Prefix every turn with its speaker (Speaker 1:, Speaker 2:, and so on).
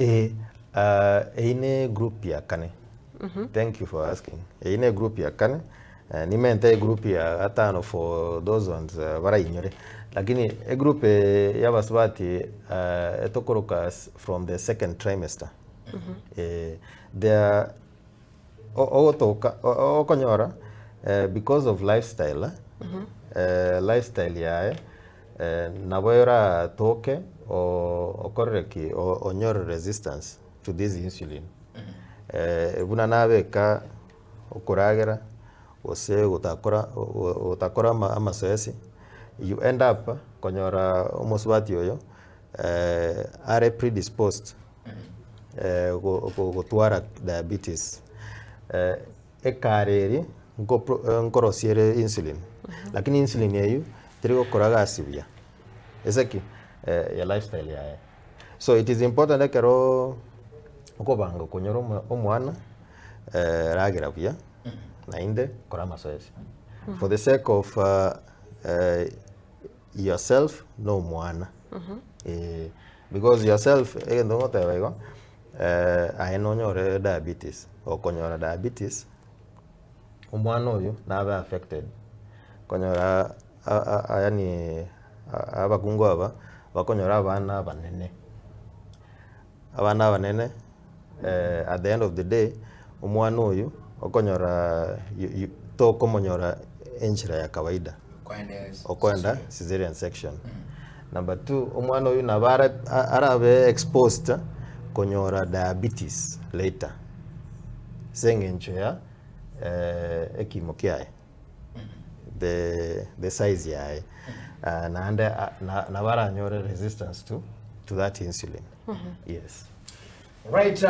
Speaker 1: Ee, eyio ne group ya kane. Thank you for asking. Eyio ne group ya kane, nimente egroup ya gatano for those ones barainyore. Lakini egroup eye ya abasubati etokoroka from the second trimester. They are ogotoka okonyora because of lifestyle, lifestyle yaye nabo eratoke okorere ki? Onyore resistance to this insulin. Buna nabeka okoragera gose gotakora gotakora amasoesi, you end up konyora omosubati oyo are predisposed gotwara diabetes. Ekare eri nkorosia ere insulin, lakini insulin eywo teri gokora gasi buya ase ki? Ya lifestyle yaye. So it is important ekeroo okobanga konyora omwana ragera buya naende kora amasoesi for the sake of yourself na omwana because yourself egento ngoteba igo aye nonyore diabetes, okonyora diabetes omwana oyo nabe affected konyora yaani abakungu aba bakonyora abana abanene, abana abanene at the end of the day omwana oyo okonyora tokomonyora enchera ya kawaida okoenda caesarean section. Number two, omwana oyio nabo arabe exposed konyora diabetes later ase eng'encho ya ekimo kiaye, the size yaye, naende nabo aranyore resistance to that insulin, yes.
Speaker 2: Right.